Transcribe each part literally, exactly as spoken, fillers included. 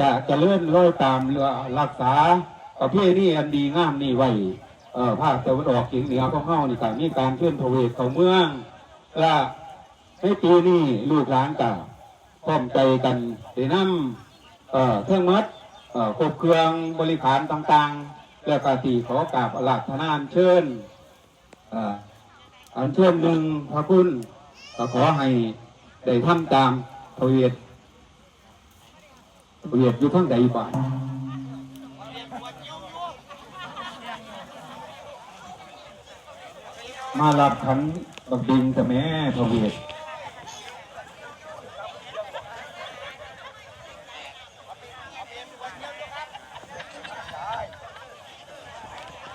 จะเจริญรอยตามรักษาประเพณีอันดีงามนี้ไว้ เอ่อ ภาคตะวันออกเฉียงเหนือของเฮานี่ก็มีการเชิญพระเวทเข้าเมือง และในปีนี้ลูกหลานก็พร้อมใจกันได้นำ เอ่อ เครื่องหมาย เอ่อ ครบเครื่องบริขารต่างๆ แล้วก็สิขอกราบอาราธนาอัญเชิญ เอ่อ อัญเชิญหนึ่งพระคุณ ก็ขอให้ได้ทำตามพระเวท พระเวทอยู่ทางใดบ้าง มารับขันบักดิงแต่แม่พระเวท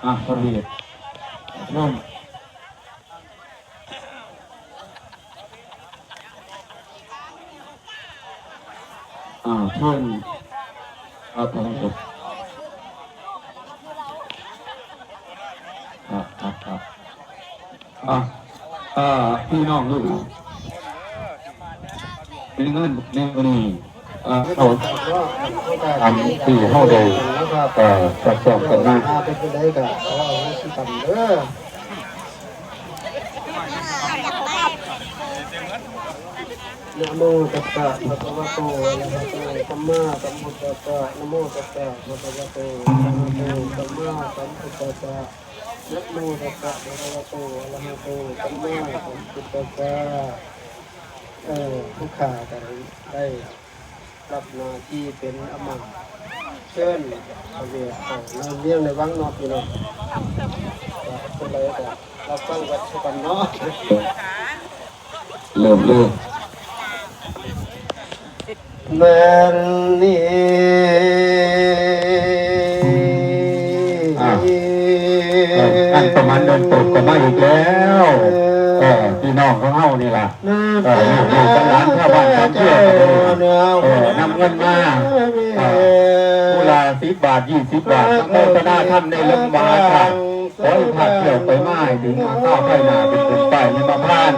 อ่ะพระเวท เริ่ม อ่าเชิญ ครับผม ครับครับครับ อ่ะ อ่า พี่น้องลูก ในงานในวันนี้ เอ่อ เขา ตามที่เขาได้ เอ่อ ซักซ้อมกันมา เป็นจังได๋ก็ขออโหสิกรรมเด้อ นะโมตัสสะภะคะวะโต อะระหะโต สัมมาสัมพุทธัสสะ นะโมตัสสะภะคะวะโต อะระหะโต สัมมาสัมพุทธัสสะ นะโมตัสสะภะคะวะโต อะระหะโต สัมมาสัมพุทธัสสะ เอ่อ ผู้ข้าก็ได้รับหน้าที่เป็นอามาตย์เชิญพระเวทเข้าในเวียงในวังเนาะพี่น้อง ก็จังได๋ก็รับฟังกันซะก่อนเนาะ เริ่มเลย แม่นนี่ อ่ะ เออ อันประมาณเดินตกก็มาอีกแล้ว เออ พี่น้องของเฮานี่ล่ะ เออ ลูกๆหลานๆชาวบ้านชาวเมืองก็ดี เออ นำเงินมา เออ ผู้ละสิบบาท ยี่สิบบาท อนุโมทนาธรรมในเรื่องมหาทาน ขอให้พาเที่ยวไปมาให้ถึงข้าวไร่นาเป็นบุญป้ายนิมพาน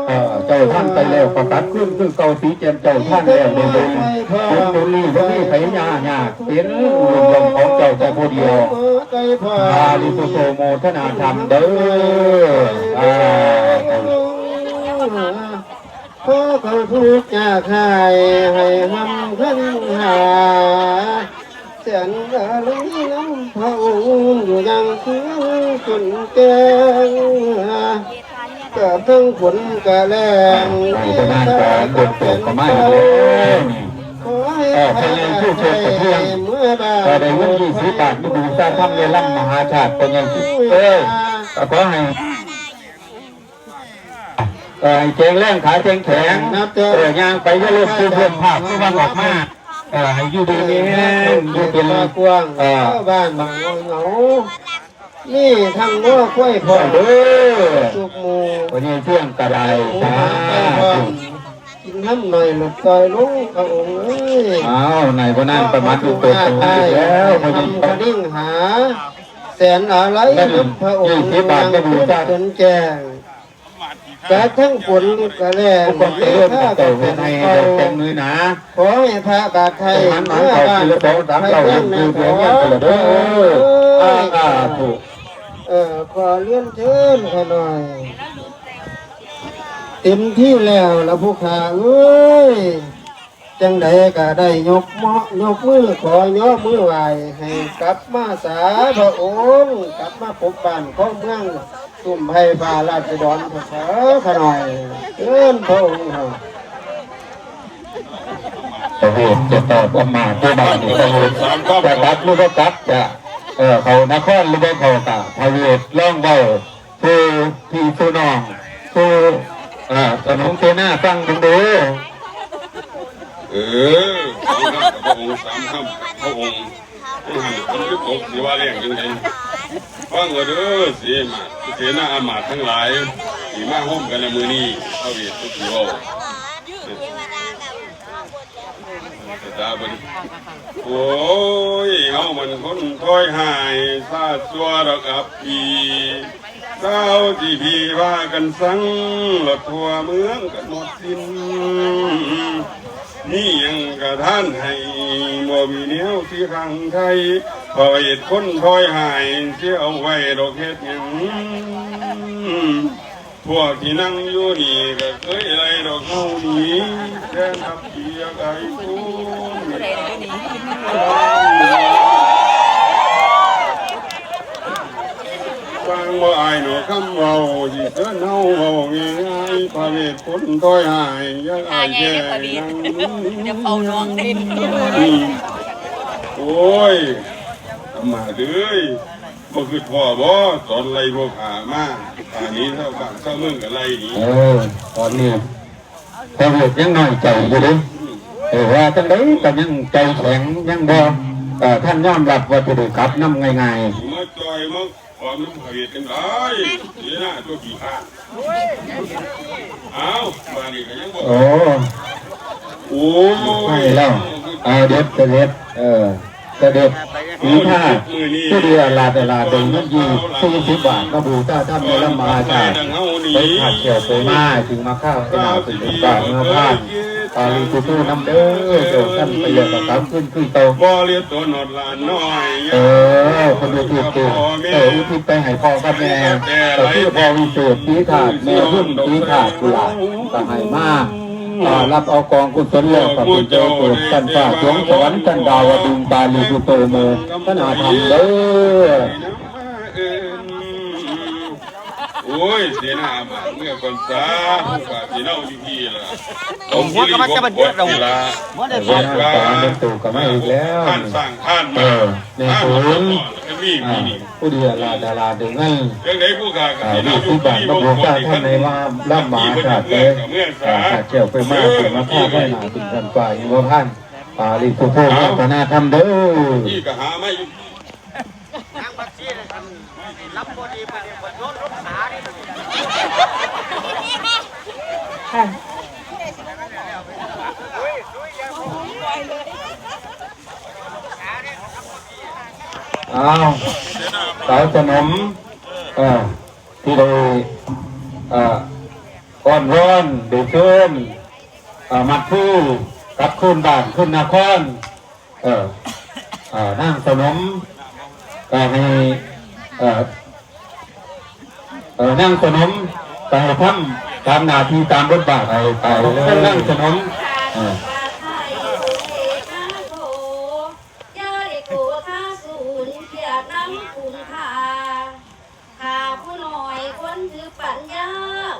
เอ่อ เจ้าท่านไปแล้วก็กลับคืนคือเก่าสีแจ่มเจ้าท่านแล้วโดยบุญ บุญบุญนี้บ่มีไผยากยาก เป็นบุญของเจ้าแต่ผู้เดียว อาริสุโตโมทนาธรรมเด้อ อ่า ขอเขาทุกข์ยากไร้ให้ร่ำเพิ่นหา แสนอาลัยนำพระองค์อยู่ยังคืนจนแก่ง กะทั้งฝนกะแล้ง อ่า โอ้ ประมาณการเดินตกประมาณนี้แล้วนี่ ขอให้ เออ พระผู้ทรงประเทือง เมื่อบ้าน เออ ได้เงินยี่สิบบาทมาบูชาธรรมในลำมหาธาตุเป็นอย่างที่ เออ ก็ขอให้ เอ่อ ให้แข็งแรงขาแข็งแข็ง นับเถอะ เออ ย่างไปอย่าล้มปุ๊บล้มพลาด ระวังออกมา เอ่อ ให้อยู่ดีมีแฮง อยู่เป็น กว้าง เอ่อ บ้านบางเหงา นี่ทั้งงัวควายพร้อม เด้อ สุกหมู่ วันนี้เที่ยงกระได หมู สา หมาไก่พร้อม ธุ กินน้ำหน่อยหลุดซอยลงพระองค์เอ้ย อ้าว ไหนบ่นั่นประมาณ ขอ ทุกตัว ตรงนี้อีกแล้ว ให้ทำกระดิ่งหา แสนอาลัยนำพระองค์ ยี่สิบบาทก็บูชา ยังเพิ่นจนแจ้ง กะทั้งฝนกะแล้ง ผู้คนไปเริ่มเติมให้เราแต่งมือหนา ขอให้พระบาทไทย หันหลังเข้าทีละสองสามเก้า เริ่มคือเดือนเนี้ยไปละเด้อ สาธุ เออ ขอเรียนเชิญข้าน้อย เต็มที่แล้วละผู้ข้าเอ้ย จั่งใดก็ได้ยกเมาะยกมือขอยกมือไหว้ให้กลับมาสาพระองค์ กลับมาปกบ้านครองเมือง ตุ้มไพร่ฟ้าราชดรเถอะข้าน้อย เชิญพระองค์เถอะ พระเวทจะตอบอำมาตย์ผู้บ่าวนี่ พระเวทจะกลับหรือบ่กลับ จะ เอ่อ เข้านครหรือบ่เข้ากะ พระเวทลองเว้า สู่พี่สู่น้อง สู่ เอ่อ สนมเสนาฟังเบิ่งเด้อ เออ เอาครับ พระองค์สามคำ พระองค์ ผู้หันคนยุคตกสิว่าเรื่องจังได๋ ฟังเอาเด้อ เสมา เสนาอามาตย์ทั้งหลาย ที่มาร่วมกันในมื้อนี้ พระเวทสุขีเว้า ตาบน โอ้ย เฮามันคนถอยหาย ซาดซัวดอกอับปี เศร้าที่พี่ว่ากันสั่ง หลดทั่วเมืองกันหมดสิ้น นี่ยังกระทานให้ บ่มีแนวสิขังไค พระเวทคนถอยหาย สิเอาไว้ดอกเฮ็ดหยัง พวกที่นั่งอยู่นี่ก็เคยไล่ดอกเฮาหนี แทนทัพเปียกไอ้คุณ ฟังบ่อายหนอคำเว้า สิเชิญเฮาเว้าง่ายๆ พระเวทคนถอยหาย อยากอายแค่นั่ง เดี๋ยวเป่าน้องเด่น อืม โอ้ย อำมาตย์เอ้ย บ่คิดพ้อบ่ ตอนไล่พวกข้ามา ป่านนี้ชาวบ้านชาวเมืองก็ไล่หนี เออ ตอนนี้ พระเวทยังน้อยใจอยู่เด้ เออ ว่าจังใดก็ยังใจแข็ง ยังบ่ เอ่อ ทันยอมรับว่าสิได้กลับนำง่ายๆ สิมาจ่อยมาขอน้ำพระเวทจังใด เสียหน้าตัวขี้ข้าน เอ้า บาดนี้ก็ยังบ่ โอ้ โอ้ย ไม่แล้ว เอาเด็ดเสด็จ เออ เสด็จสีทาผู้เดียวลาดลาดเดินเงินอยู่สี่สิบบาท มาบูชาท่านในลำมหาชาติ ไปขาดเกี่ยวไปมา จึงมาข้าวไปหนาวถึงเป็นบาทเมื่อบ้าน ตาลีกูตู้น้ำเด้อ เจ้าท่านไปเรียกกับสามขึ้นคือเตา บ่เรียกตัวหนอดหลานน้อย เออ คนดูถูกตัว เออ อุทิศไปให้พ่อกับแม่ ก็คือพ่อวิเศษสีทาด แม่รุ่นสีทาดกุหลาบ ก็ให้มา อ่า รับเอากองกุศลแล้วก็เป็นเจ้าเกิดชั้นฟ้าสวงสวรรค์ชั้นดาวดึงส์ ปาลีกุโตโม คณะธรรมเด้อ โอ้ย เสียหน้าบาดเมื่อก่อนซะ ผู้บาดที่เน่าอยู่พี่ล่ะ ผมหัวกะมาจะมาเดือดเรา ผมคิดว่า หัวได้ เสียหน้าตาเป็นตู่กลับมาอีกแล้ว ท่านสร้างท่านมา เออ ใน ท่าน ศูนย์ ก็มี อ่า มีนี่ ผู้เดียวลาดาราเดินนั่ง เรื่องใดผู้ข้าก็ อ่า สิ ยี่สิบบาท มาบูชาท่านในว่าร่ำมาขาดเลย เมื่อสา อ่า ขาดเกี่ยวไปมากถึงมาพาดไว้หนาถึงกันไปว่าท่าน ปาลีกุโตโม คณะธรรมเด้อ นี่ก็หาไม่ อ้าว สาวสนม เอ่อ ที่ได้ เอ่อ อ้อนวอน ได้เชิญ เอ่อ มัดผู้กลับคืนบ้านคืนนคร เออ เอ่อ นางสนม ก็ให้ เอ่อ เอ่อ นางสนม ก็ให้ทำตามหน้าที่ตามบทบาทไป ไปเลย นางสนม เออ อย่าได้โกรธถ้าสูญเกียรตินำคุณค่า ข้าผู้น้อยคนถือปัญญา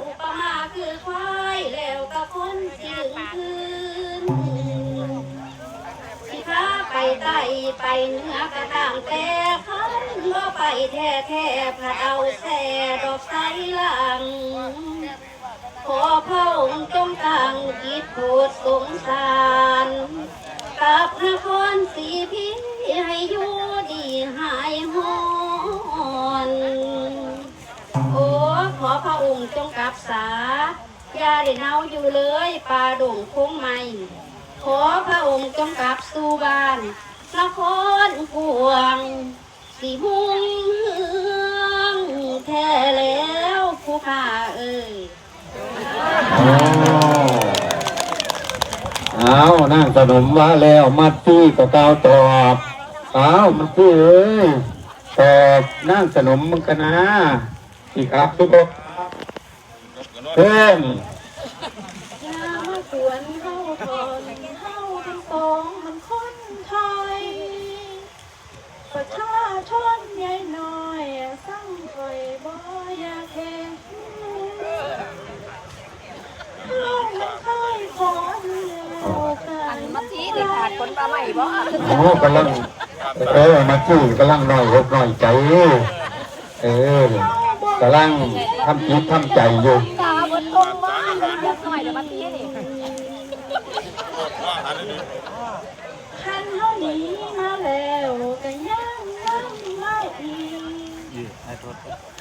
อุปมาคือควายแล้วก็คนสิดึงคืน สิพาไปใต้ไปเหนือก็ตามแต่ คันบ่ไปแท้ๆ ผัดเอาแซ่ดอกไซหลัง ขอพระองค์จงตั้งจิตโปรดสงสาร กับนครศรีพีให้อยู่ดีหายฮ้อน โอ้ ขอพระองค์จงกลับสา อย่าได้เนาอยู่เลยป่าดงพงไม้ ขอพระองค์จงกลับสู่บ้าน นครกวาง สิฮุ่งเฮืองแท้แล้วผู้ข้าเอ่ย อ้าว อ้าว นางสนมว่าแล้ว มัดตี้ก็กล่าวตอบ อ้าว มัดตี้เอ้ย ตอบนางสนมมึงกันนะ สิครับทุกคน เพิ่ม อย่ามากวนเฮาก่อน เฮาทั้งสองมันคนไทย ประชาชนใหญ่น้อยสั่งคอยบ่อยากเห็น ลงมันคอยขอเดียวกัน อันมาทีนี่ขาดคนปลาใหม่บ่ โอ้ กำลัง เออ มาจี้กำลังน้อยอกน้อยใจ เออ กำลังทำจิตทำใจอยู่ ตาบนตรงบ้านเรียบหน่อยเดี๋ยวมาทีนี่ คันเฮาหนีมาแล้วก็ยังนำมาอีก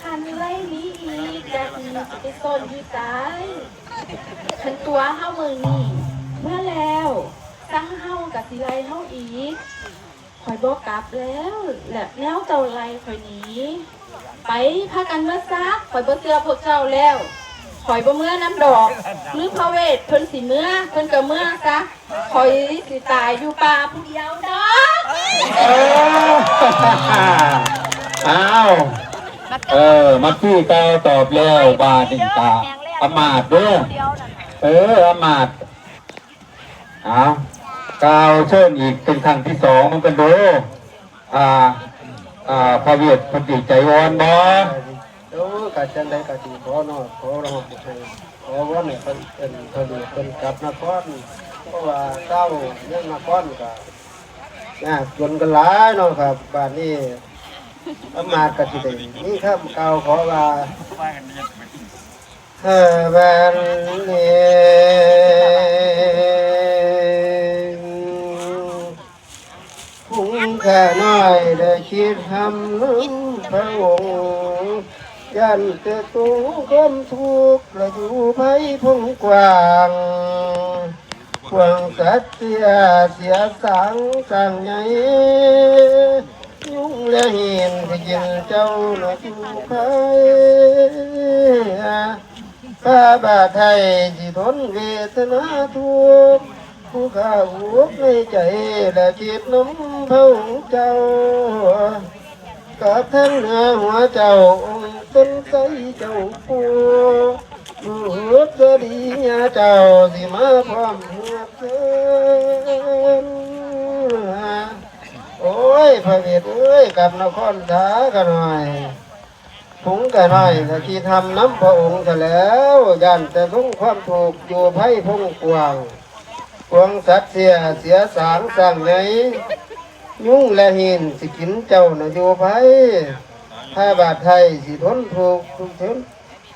คันไล่หนีอีก จักสิไปซ่อนอยู่ไส คันตัวเฮามื้อนี้เมื่อแล้ว สั่งเฮากะสิไล่เฮาอีก ข้อยบ่กลับแล้ว และแนวเจ้าไล่ข้อยหนี ไป พากันเมือซะ ข้อยบ่เชื่อพวกเจ้าแล้ว ข่อยบ่เมือนำดอก หรือพระเวทเพิ่นสิเมือ เพิ่นก็เมือซะ ข่อยสิตายอยู่ป่าผู้เดียวดอก เออ อ้าว เออ มาตี้กล่าวตอบแล้ว บาดนี้ก็อำมาตย์เด้อ เออ อำมาตย์ เอา กล่าวเชิญอีกเป็นครั้งที่สองกันเด้อ อ่า อ่า พระเวทเพิ่นสิใจอ่อนบ่ โอ้ กะจังใดกะสิขอน้อมขอร้องให้ ขอวอนให้เพิ่น เพิ่น พระเวทเพิ่นกลับนคร เพราะว่าชาวเมืองนครกะยากจนกันหลายเนาะครับ บาดนี้อำมาตย์กะสิได้มีคำกล่าวขอว่า เออ บาดนี้ ผู้ข้าน้อยได้คิดทำนำพระองค์ ย่านแต่ตัวความทุกข์และอยู่ไพพงกว้าง พวงสัตว์เสีย เสียสางสร้างใหญ่ ยุงและหินที่กินเจ้าหน้าอยู่ไพ พระบาทไทยสิทนเวทนาทุกข์ ผู้ข้าอุกในใจและคิดนำพระองค์เจ้า กับทั้งเหนือหัวเจ้าองค์ตนไสเจ้าปู่ บุตรดีญาเจ้าสิมาพร้อมเฮือกเซิน โอ้ย พระเวทเอ้ย กลับนครซาข้าน้อย ผู้ข้าน้อยก็คิดทำนำพระองค์ซะแล้ว ย่านแต่ทรงความทุกข์อยู่ไพพงกว้าง ปวงสัตว์เสีย เสียสางสร้างใหญ่ ยุงและหินสิกินเจ้านะอยู่ไพ พระบาทไทยสิทนทุกข์ทุกข์ทน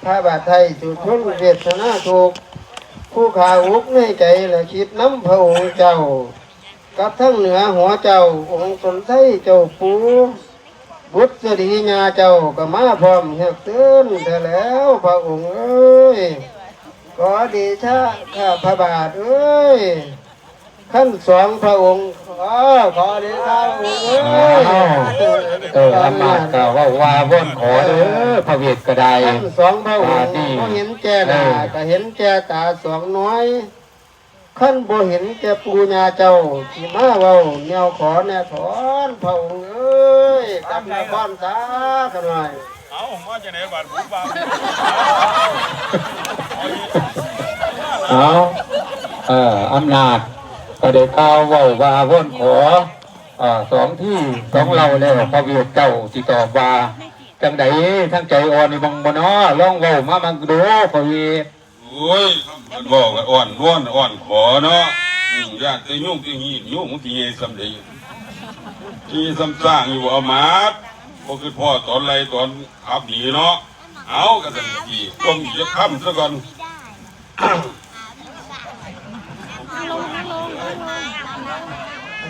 พระบาทไทยสิทนเวทนาทุกข์ ผู้ข้าอุกในใจและคิดนำพระองค์เจ้า กับทั้งเหนือหัวเจ้าองค์ตนไสเจ้าปู่ บุตรดีญาเจ้าก็มาพร้อมเฮือกเซินแท้แล้วพระองค์เอ้ย ขอเดชะข้าพระบาทเอ้ย ขั้นสองพระองค์ ขอ ขอเดชะพระองค์เอ้ย อ้าว เออ อำมาตย์ก็เว้าว่าว่อนขอเด้อ พระเวทก็ได้ ขั้นสองพระองค์ บาดนี้ บ่เห็นแก่หน้า เออ ก็เห็นแก่ตาสองน้อย คันบ่เห็นแก่ปู่ย่าเจ้า สิมาเว้าแนวขอแนวถอน พระองค์เอ้ย กลับนครซาข้าน้อย เอามาจากไหนบาดผมบาด เอา เอ่อ อำนาจก็ได้กล่าวเว้าว่าว่อนขอ เอ่อ สองทีสองเล่าแล้ว พระเวทเจ้าสิตอบว่าจังใด ทั้งใจอ่อนนี่บังบ่น้อ ลองเว้ามาบังดู พระเวท โอ้ย คำเพิ่นเว้าก็อ้อนวอนอ้อนขอเนาะ อืม ย่านแต่ยุงแต่หิน ยุงมันสิใหญ่ส่ำใด สิส่ำสร้างอยู่บ่ อำมาตย์ บ่คือพ่อตอนไล่ตอนขับหนีเนาะ เอา ก็ซั่นสิ ต้มอีกจักคำซะก่อน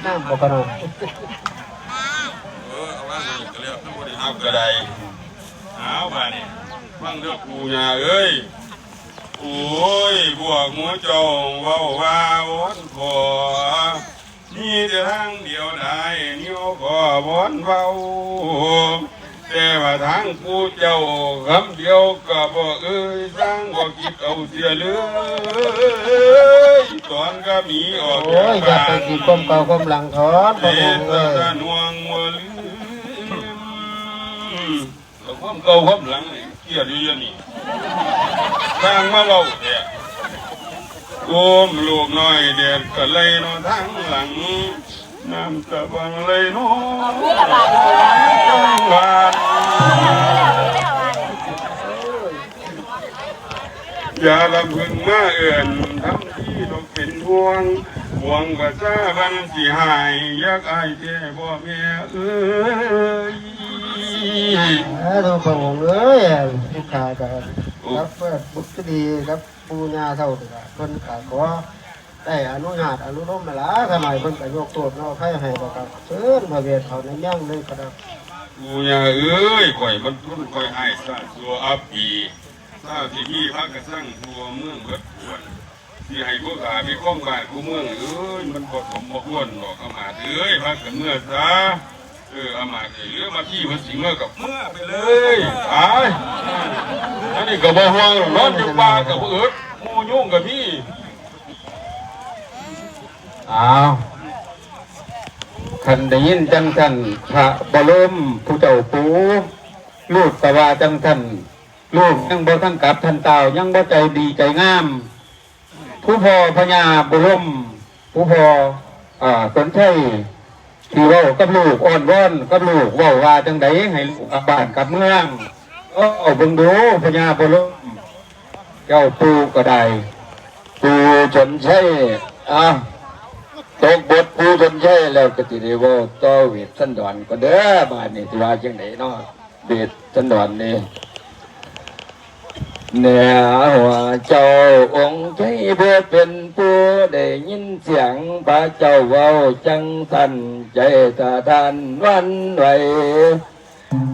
น้ำบ่กระโดด เออ เอาว่าซั่นก็แล้ว บ่ได้ฮับก็ได้ เอา บาดนี้ ฟังเด้อปู่ย่าเอ้ย โอ้ย พวกหมู่เจ้าเว้าว่าอ่อนขอ มีแต่ทางเดียวได้ เหนียวขอวอนเว้า แต่ว่าทางปู่เจ้าคำเดียวก็บ่เอ่ย สร้างบ่คิดเอาเสียเลย ตอนก็มีออก โอ้ย อย่าไปคิดความเก่าความหลังถอน พระองค์เอ้ย เป็นตาหน่วงบ่ลืม แต่ความเก่าความหลังนี่เกลียดอยู่เดี๋ยวนี้ สร้างมาเว้าแท้ โอ้มลูกน้อยแดดก็ไหลนอนทางหลัง น้ำตะบังไหลนอนทางบ้าน อย่าลำพึงมาเอิ้นทำที่นกเป็นห่วง ห่วงประชาบันสิหาย อยากอายแท้บ่แม่เอ้ย สาธุพระองค์เอ้ย ผู้ข้าก็ โอ้ รับเปิดบุตรดีครับ ปู่ย่าเฒ่านี่ล่ะ เพิ่นก็ขอได้อนุญาตอนุโลมมาล่ะ ข้าน้อยเพิ่นก็ยกโทษเนาะ อภัยให้ แล้วก็เชิญพระเวทเข้าในเมืองเลยก็ได้ ปู่ย่าเอ้ย ข่อยมันทุนข่อยอ้ายซาดซัวอับปี ซาสิมีพระกระสังทั่วเมืองเบิดขวน สิให้พวกข้ามีของบ้านของเมืองเอ้ย มันบ่สมบ่ควรดอก อำมาตย์เอ้ย พากันเมือซะ เออ อำมาตย์เอ้ย เรือมาที่มันสิเมือกับเมือไปเลย ไป อันนี้ก็บ่ห่วงหรอก นอนอยู่ป่าก็บ่อึด หมู่ยุงก็มี อ้าว คันได้ยินจั่งซั้น พระบรมผู้เจ้าปู่ ลูกก็ว่าจั่งซั้น ลูกยังบ่ทันกลับทันตาว ยังบ่ใจดีใจงาม ผู้พ่อพญาบุรม ผู้พ่อ อ่า สนชัย ที่เว้ากับลูก อ้อนวอนกับลูก เว้าว่าจั่งใดให้ลูกกลับบ้านกลับเมือง เออ เอาเบิ่งดู พญาบุรม เจ้าปู่ก็ได้ ปู่สนชัย อ่ะ ตกบทปู่สนชัยแล้วก็สิได้เว้าต่อเวสสันดรก็เด้อ บาดนี้สิว่าจั่งใดเนาะ เวสสันดรนี่ แน่ว่าเจ้าองค์ไทยผู้เป็นผู้ได้ยินเสียงพระเจ้าเว้าจั่งซั้น ใจสะท้านหวั่นไหว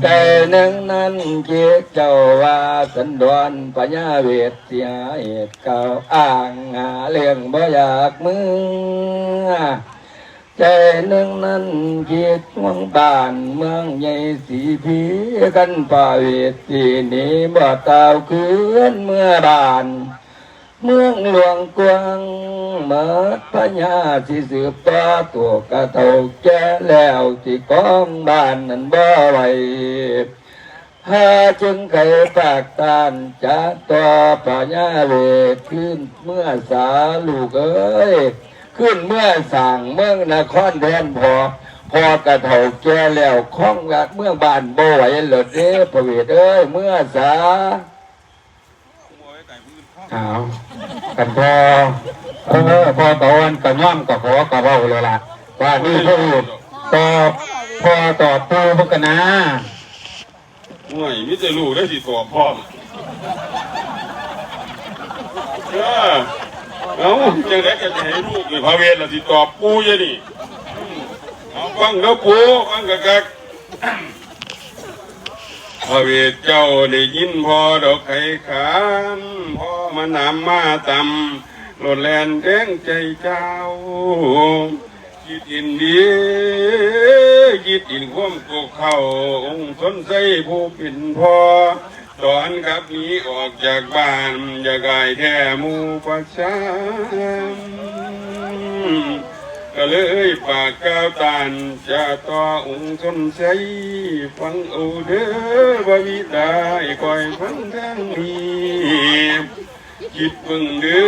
ใจหนึ่งนั้นคิดเจ้าว่าสันดรพญาเวสเสียเหตุกล่าวอ้างหาเรื่องบ่อยากเมือ ใจหนึ่งนั้นคิดห่วงบ้านเมืองใหญ่สีพีกันพระเวสสีหนีบ่ตาวคืนเมือบ้าน เมืองหลวงกว้างเมิดพญาสิสืบต่อตัวกะเฒ่าแก่แล้วสิครองบ้านนั้นบ่ไหว หาจึงไขปากต้านจะต่อพญาเวสคืนเมือสาลูกเอ้ย คืนเมือสร้างเมืองนครแทนพ่อ พ่อกะเฒ่าแก่แล้วครองเมืองบ้านบ่ไหวแล้วเด้พระเวสเอ้ย เมือสา เอา คันพ่อ เออ พ่อกะอ่อนกะย่อมกะขอกะเว้าเลยล่ะ ว่านี่พ่อตอบ พ่อตอบปู่เพิ่นกะนะ ห่วย มีแต่ลูกได้สิตอบพร้อม เออ เอา จังได๋ก็จะให้ลูกนี่พระเวสล่ะสิตอบปู่อยู่นี่ เอา ฟังเด้อปู่ ฟังคักๆ พระเวสเจ้าได้ยินพ่อดอกไข่ขาน พ่อมาหนามมาตำ โลดแล่นแทงใจเจ้า คิดอินดี คิดอินความกกเข้า องค์สนไส้ผู้เป็นพ่อ ตอนขับหนีออกจากบ้าน อยากอายแท้หมู่ประชา ก็เลยปากกล่าวต้านจะต่อองค์สนไส้ ฟังเอาเด้อพระบิดา ให้คอยฟังทางนี้ คิดเบิ่งเด้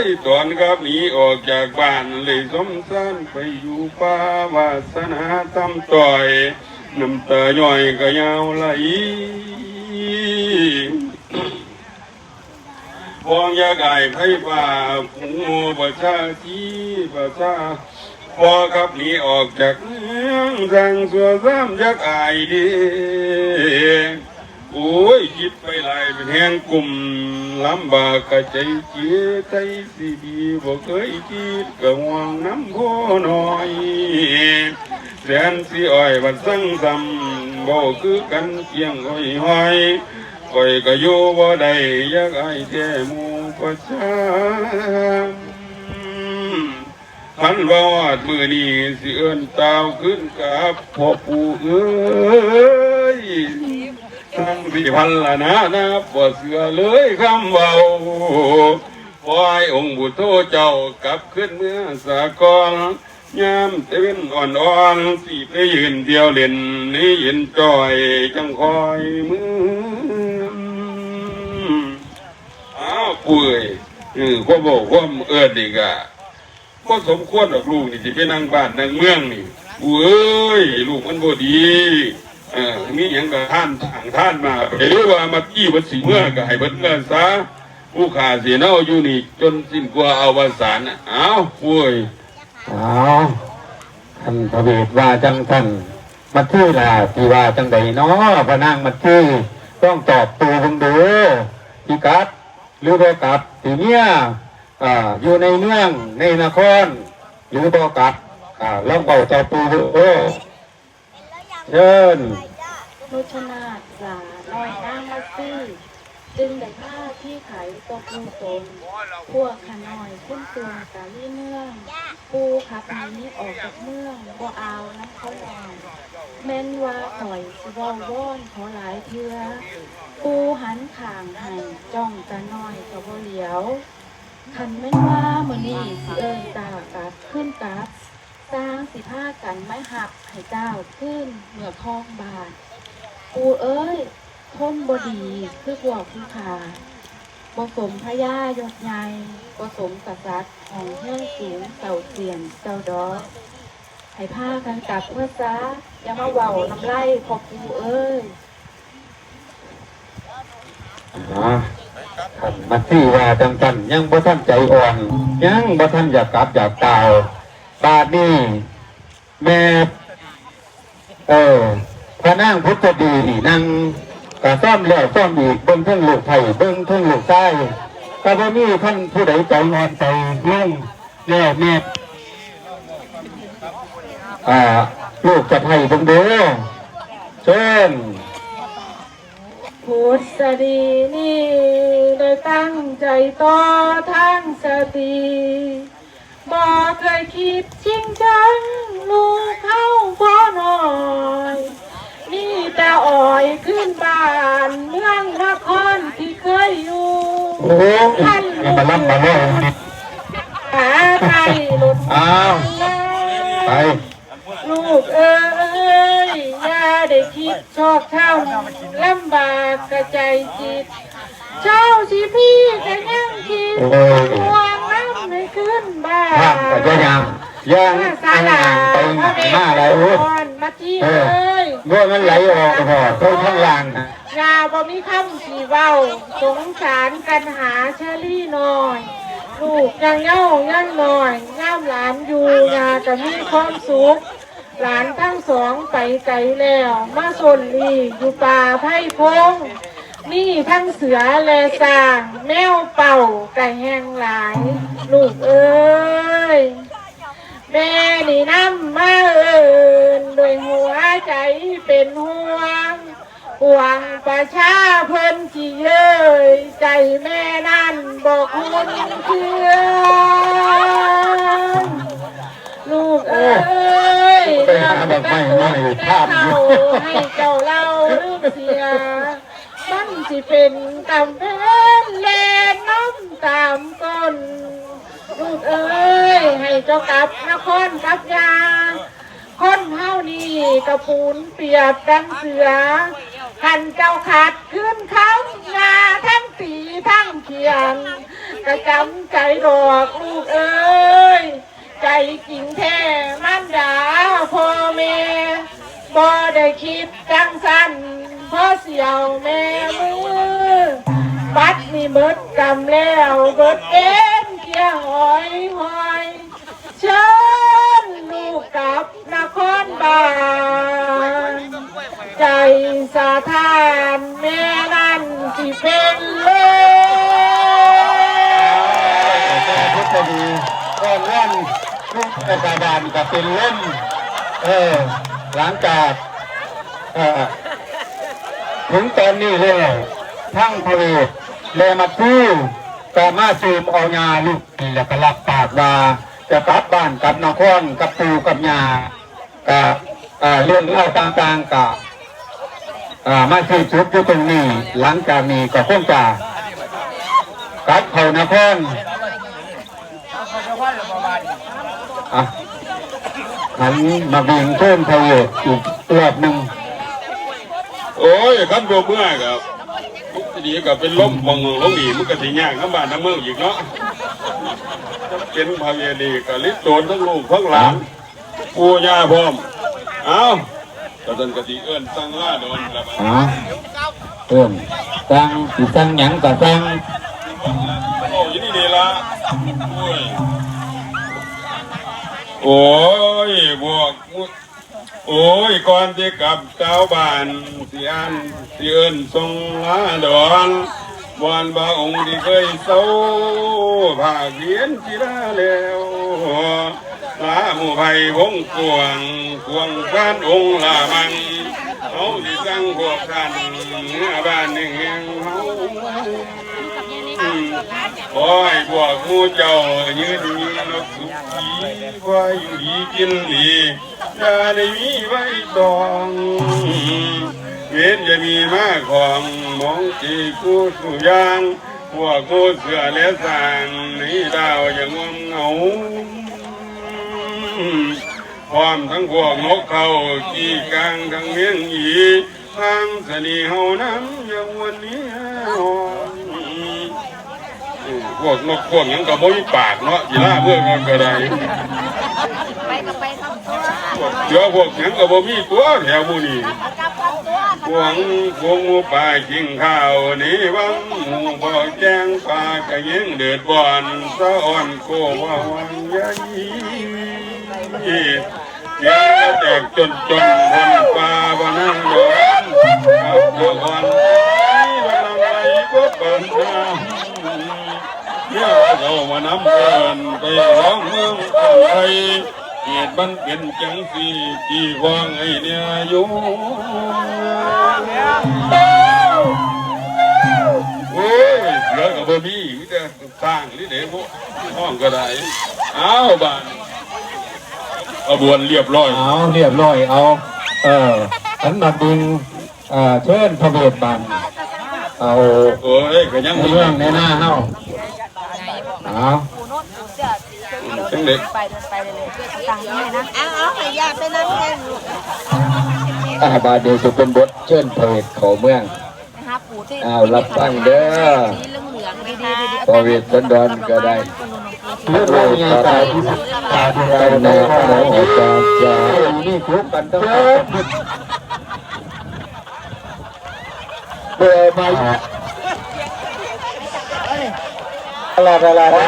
อ ตอนขับหนีออกจากบ้าน เลยสมสารไปอยู่ป่า วาสนาต่ำต้อย น้ำตาย้อยก็ยาวไหล พ้องอยากอายไผฟ้า ฝูงหมู่ประชาชีประชา พอขับหนีออกจากเมือง สร้างสัวซ้ำอยากอายเด้ โอ้ย คิดไปหลายเป็นแห่งกลุ่ม ลำบากกะใจเสีย ไทยสิดีบ่เคยคิดกะห่วงนำพ่อน้อย แสนสิอ้อยบัดสั่งซ้ำ บ่คือกันเคียงอ้อยห้อย ข้อยกะอยู่บ่ได้ อยากอายแท้หมู่ประชา คันว่าฮอดมื้อนี้สิเอิ้นตาวคืนกลับ พ่อปู่เอ้ย ทั้งสิพันละนะ นะ บ่เชื่อเลยคำเว้า ขอให้องค์บุตโธเจ้ากลับคืนเมือสาก่อน ยามแต่เว็นอ่อนๆ สิไปยืนเที่ยวเล่น ให้เย็นจ้อยจังคอยเมือ อ้าว ปู่เอ้ย เออ ความเว้าความเอิ้นนี่กะ บ่สมควรดอก ลูกนี่สิไปนั่งบ้านนั่งเมืองนี่ ปู่เอ้ย ลูกมันบ่ดี เออ มีหยังกะทานสร้างทานมา ไปเด้อว่ามาตี้เพิ่นสิเมือกะให้เพิ่นเมือซะ ผู้ข้าสิเนาอยู่นี่จนสิ้นกว่าอวสานน่ะ อ้าว ปู่เอ้ย อ้าว คันพระเวสว่าจั่งซั้น มัทธิล่ะสิว่าจั่งใดน้อ พระนางมัทธิ ต้องตอบปู่เบิ่งเด้อ สิกลับ หรือบ่กลับ สิเมีย อ่า อยู่ในเมือง ในนคร หรือบ่กลับ อ่า ลองเว้าต่อปู่เบิ่งเด้อ เชิญ นุชนาถจ๋า น้อยนางมัทธิ จึงได้พาที่ไขต่อปู่ตน พวกข้าน้อยคุณตัวกาลีเมือง ปู่ขับหนีออกจากเมืองบ่เอาน้ำเขาน้อย แม่นว่าข่อยสิเว้าวอนขอหลายเทื่อ ปู่หันข้างให้จ้องตาน้อยก็บ่เหลียว คันแม่นว่ามื้อนี้สิเอิ้นตากลับคืนกลับ ต่างสิพากันมาหับให้เจ้าคืนเมือครองบ้าน ปู่เอ้ย คนบ่ดีคือพวกผู้ข้า บ่สมพญายศใหญ่ บ่สมกษัตริย์ของเฮือนสูงเต้าเสี้ยนเจ้าดอก ให้พากันกลับเมือซะ อย่ามาเว้าน้ำลายพ่อปู่เอ้ย นะคันมาซี่ว่าจังซั่นยังบ่ทันใจอ่อน ยังบ่ทันอยากกลับอยากกล่าว บาดนี้แม่ เออ พระนางพุทธดีนี่นั่งกะซ่อมแล้วซ่อมอีก เบิ่งเทิงลูกไผ่เบิ่งเทิงลูกชาย ก็บ่มีท่านผู้ใดใจอ่อนใจลงแล้วแม่ อ่า ลูกจะไผ่เบิ่งเด้อ เชิญ พุทธดีนี่ได้ตั้งใจต่อทางสติ บ่เคยคิดชิงชังลูกเขาพ่อน้อย มีแต่อ้อยขึ้นบ้านเมืองนครที่เคยอยู่ โอ้ยอย่ามาล่ำมาเล่า หาไทยหลุด อ้าวไป ลูกเอ้ย อย่าได้คิดชอกช้ำลำบากกระใจจิต เจ้าสิพี่ก็ยังคิด โอ้ย ห่วงน้ำให้ขึ้นบ้าน ห้ามก็จะยามย่าง สา ย่าง ลา ไปมาอะไรโอ้ย อ่อนมาที่ เออ เอ้ย เมื่อมันไหลออกก็พอเท่าข้างล่างนะ ยาบ่มีคำสีเว้า สงสารกันหาเชอรี่หน่อย ลูกยังเย้ายังน้อย ยามหลานอยู่ยาก็มีความสุข หลานทั้งสองไปไกลแล้ว มาสนลีอยู่ป่าไพพง มีทั้งเสือและช้าง แมวเป่าก็แฮงหลาย ลูกเอ้ย แม่นี่นำมาเอิ้นด้วยหัวใจเป็นห่วง ห่วงประชาเพิ่นสิเย้ย ใจแม่นั่นบ่คุ้นเครื่อง ลูกเอ้ย ไปหาดอกไม้มาให้ภาพอยู่ ให้เจ้าเล่าลืมเสีย มันสิเป็นกำแพงแลนน้ำตามก้น ลูกเอ้ย ให้เจ้ากลับนครกับยา คนเฮานี่กระปูนเปรียบดังเสือ คันเจ้าขัดคืนคำยาทั้งตีทั้งเขียน กระจำใจดอกลูกเอ้ย ใจจริงแท้มารดาพ่อแม่ บ่ได้คิดจังสั้นพ่อเสียวแม่มือ บัดนี้เบิดกรรมแล้วเบิดเวรเกลี้ยงอ้อยหอย เชิญลูกกลับนครบ้าน ใจสะท้านแม่นั่นสิเป็นลม พุทธดีก่อนเรื่องลูกประชาบาลก็เป็นลมเออ หลังจากเอ่อถึงตอนนี้แล้วทั้งพระเวทและมัตตี้ก็มาซูมเอายาลูกนี่แล้วก็รับปากว่าจะกลับบ้านกลับนครกับปู่กับย่า ก็เอ่อเรื่องเล่าวต่างๆก็เอ่อมาสิ้นสุดอยู่ตรงนี้ หลังจากนี้ก็คงจะกลับเข้านครอ่ะหันมาเบิ่งเชิญพระเวทอีกรอบหนึ่ง โอ้ยคันบ่เมือก็มันสิดีก็เป็นลมมองลงอีกมันก็สิยากนำบ้านนำเมืองอีกเนาะ เป็นพระเวทนี่ก็ลิดโตนทั้งลูกทั้งหลานปู่ย่าพร้อม เอ้าก็ซั่นก็สิเอิ้นสั่งลาดอนละบัด อ๋อเอิ้นสั่งสิสั่งหยังก็สั่ง โอ้ยนี่นี่ละโอ้ย โอ้ย พวก โอ้ย ก่อนที่กลับชาวบ้านสิอันสิเอิ้นส่งลาดอน วอนพระองค์ที่เคยเศร้า ภาคเวียนศิลาแล้ว ลาหมู่ไพวงกว้าง กวางบ้านองค์ลามัง เอาสิ ทั้งพวกท่านเมื่อบ้านแห่งเฮา ขอให้พวกหมู่เจ้ายืนยงสุขี ขอให้อยู่ดีกินดี อย่าได้มีไว้ตอง เวรอย่ามีมาของ มองจีกู้สู่อย่าง พวกหมู่เสือและสาง ในดาวอย่างงมเหงา พร้อมทั้งพวกนกเขา ขี้กลางทั้งเมืองอี ทางเสน่ห์เฮานั้นยังวันนี้ เออ พวกนกพวกหยังก็บ่มีปากเนาะ สิลาเมืองกันก็ได้ ไปก็ไปทำตัว พวกเสือพวกหยังก็บ่มีตัวแถวหมู่นี้ กลับทำตัว พวก พวกหมูป่ากินข้าว นี่วังหมูบ่แจ้ง ป่ากะยังเดือดร้อน สะอ่อนโกว่าวันใหญ่ เสียงแตกจนจน บนป่าบ่นั่งดอน กับตะวัน วันไหลก็ปานน้ำ เนี่ยเขามานำเอิ้นไปร้องเมืองไทย เหตุมันเป็นจังสี่ ที่วางให้เนี่ยอยู่ โอ้ย เสือก็บ่มี มีแต่ สร้างนี่เด้พวกห้องก็ได้ เอาบาดขบวนเรียบร้อย เอาเรียบร้อย เอา เออ ขันหมากบึง เอ่อ เชิญพระเวทบัง เอา โอ้ย ก็ยังมี เรื่องในหน้าเฮา เอา จังเด็ก ไปเดินไปเลยเลย สั่งให้นะ เอา เอาให้ญาติไปนั่งเล่นลูก อ่า บาดเดี๋ยวจะเป็นบทเชิญพระเวทเข้าเมือง นะคะ ปู่ที่ อ้าว รับฟังเด้อ สีเหลืองๆ นะคะ พระเวสสันดรก็ได้ เรื่องราวใหญ่ตายที่สุด ตายที่สุด ตายที่สุด นี่ทุกข์กันทั้งหมด เบอร์มา ลาลาลาลา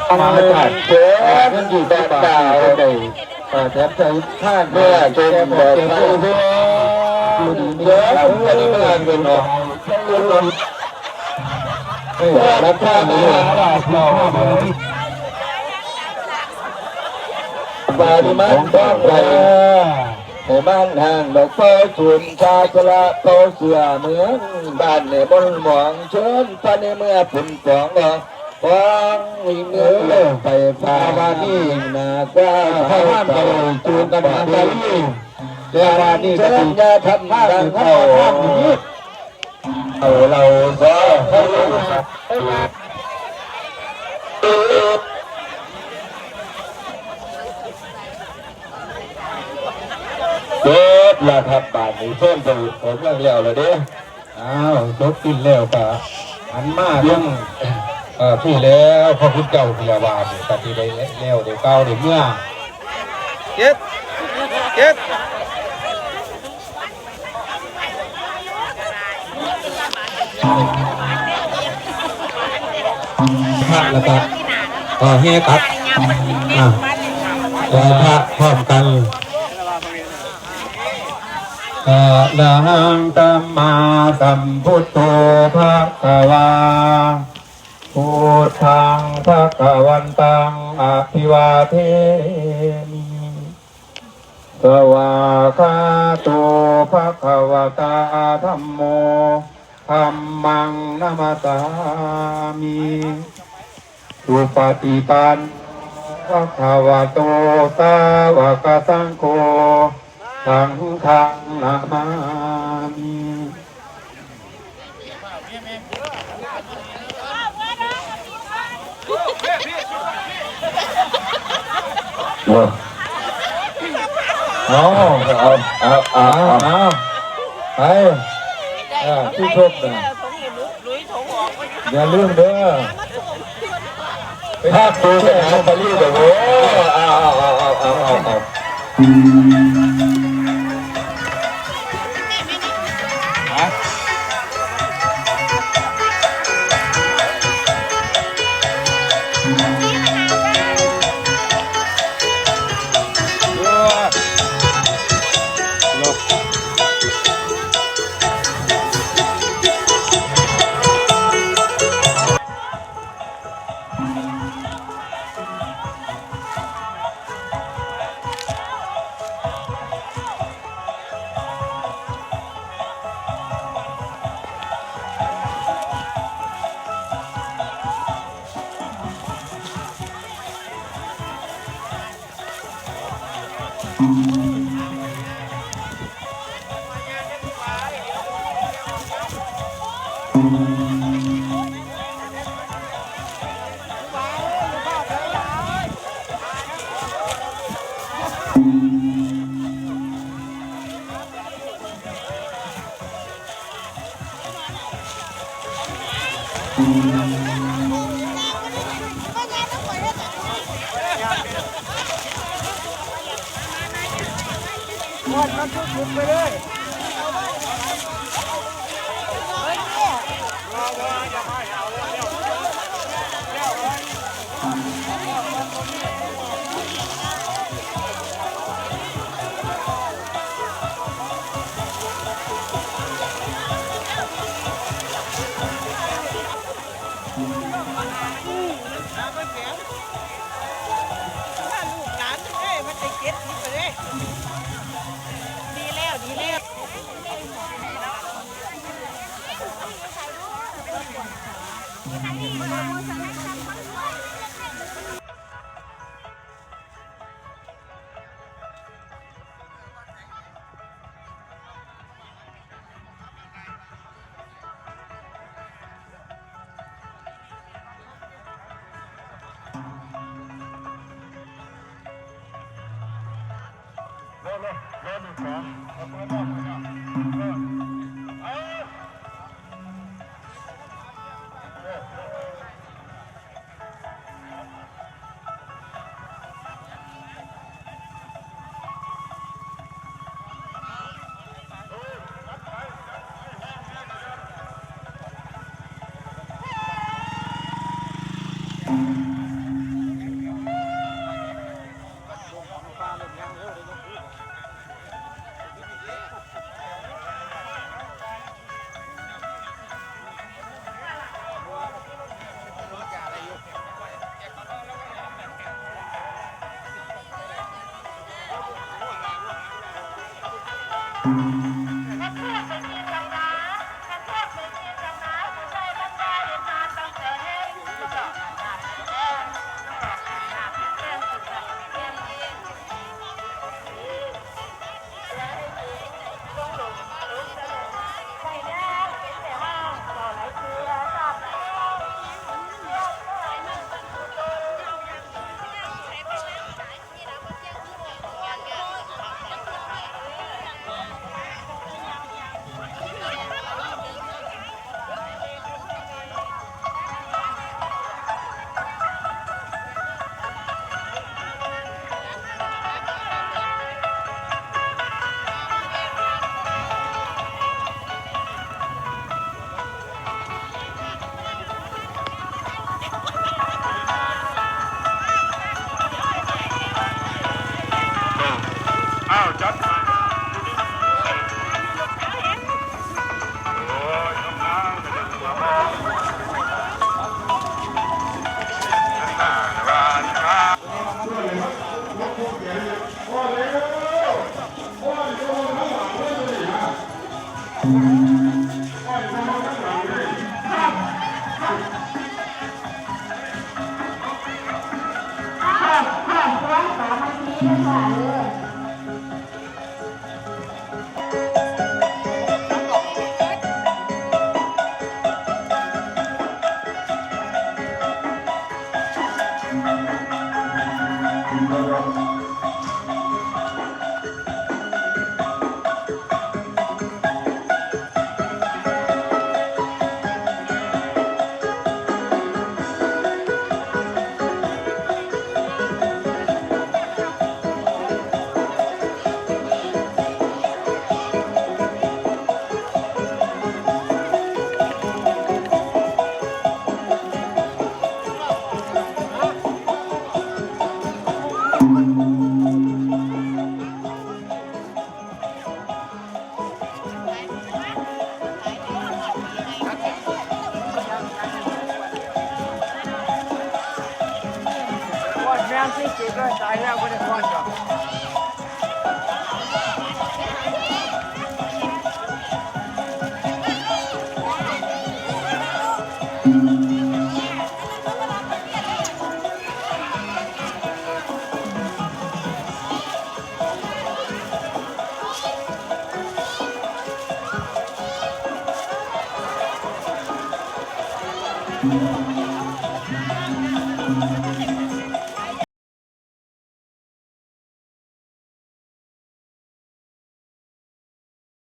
อาจารย์ เออ มันอยู่ที่ปากอยู่ที่ใด เออ แถมใจท่าน เมื่อเป็นแบบไทยเพื่ออยู่ดีมีสุข อันนี้มันเป็นเนาะ เออ รับท่านนี้ ปริมาณต้องไป ให้มันห่างดอกเป้าศูนย์ชาชละเป้าเสือเหมือนบ้านในบนหมองเชิญพระในเมื่อผุนสองดอก ของมีเมืองไปฟ้าบ้านนี้นาคาพระบ้านก็เลยจูงกันมาไป แต่บ้านนี้ก็ เชิญ คือ อย่าทำทางเข้า เอาเราซะ เบิดละครับ บาดนี้เพิ่นไปผมเรื่องแล้วละเด้ อ้าว จบสิ้นแล้วก็หันมาเรื่อง เอ่อ พี่แล้ว พระคุณเจ้าพิรวานี่ก็ที่ได้แล้ว ได้กล่าวได้เมื่อ เก็บ เก็บ พระแล้วก็ เอ่อ แห่กลับ อ่ะ ไหว้พระพร้อมกัน อะระหังสัมมาสัมพุทโธภะคะวา พุทธังภะคะวันตังอะภิวาเทมิ สวากขาโตภะคะวะตาธัมโม ธัมมังนะมัสสามิ สุปฏิปันโนภะคะวะโตสาวกสังโฆ สังฆังนะมามิ เอา เอา เอา เอา เอา ไป อ่า ที่ชมนะ อย่าลืมเด้อ ไปหาตัวไปหาปารีสเด้อ โอ้ เอา เอา เอา เอา เอา เอา เอา วันมันทุกข์ไปเลยอ้าวจัดโอ้ยน้ำน้ำน้ำน้ำน้ำน้ำน้ำน้ำน้ำ โอ้ยแม่งที่จุดด้วยตายแล้วบ่ได้พอดอก